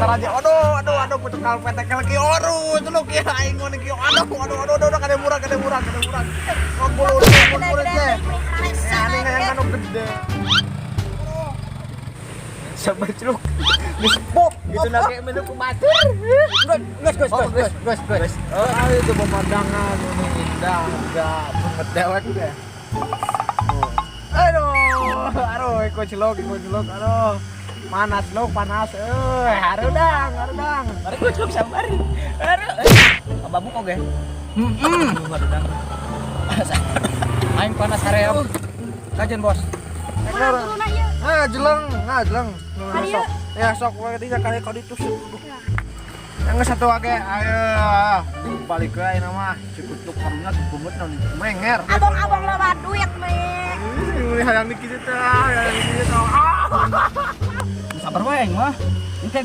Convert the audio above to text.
Singaraja. Aduh, aduh, aduh, pucuk petekel ki, aduh, celuk ya aing ngone ki. Aduh, aduh, aduh, aduh, kade murah, kade murah, kade murah. Ngobrol ngobrol teh. Aneh hayang anu gede. Sabar, celuk. Geus pop gitu na kayak menu ku batur. Geus, geus, geus, geus, geus, geus. Oh, ah, itu pemandangan ini indah, enggak banget dewek deh. Oh. Aduh, aduh, ikut celok, ikut celok, aduh. Panas celok, panas. Eh, harudang, harudang. Mari gua celuk, sabar. Aduh. Ababuk oge. Heeh. Harudang. Aing panas haream. Kajen, Bos. Mana turunna ieu? Ah, jeleng, ah, jeleng. Hari Sok. Ya, sok we dinya kali kau ditusuk. Yang satu age, ayo balik ke ayeuna mah. Cikutuk karunya banget naon menger. Abang-abang loba duit me. Ih, hayang dikit teh, hayang dikit teh. Ah. Sabar wae aing mah. Engke.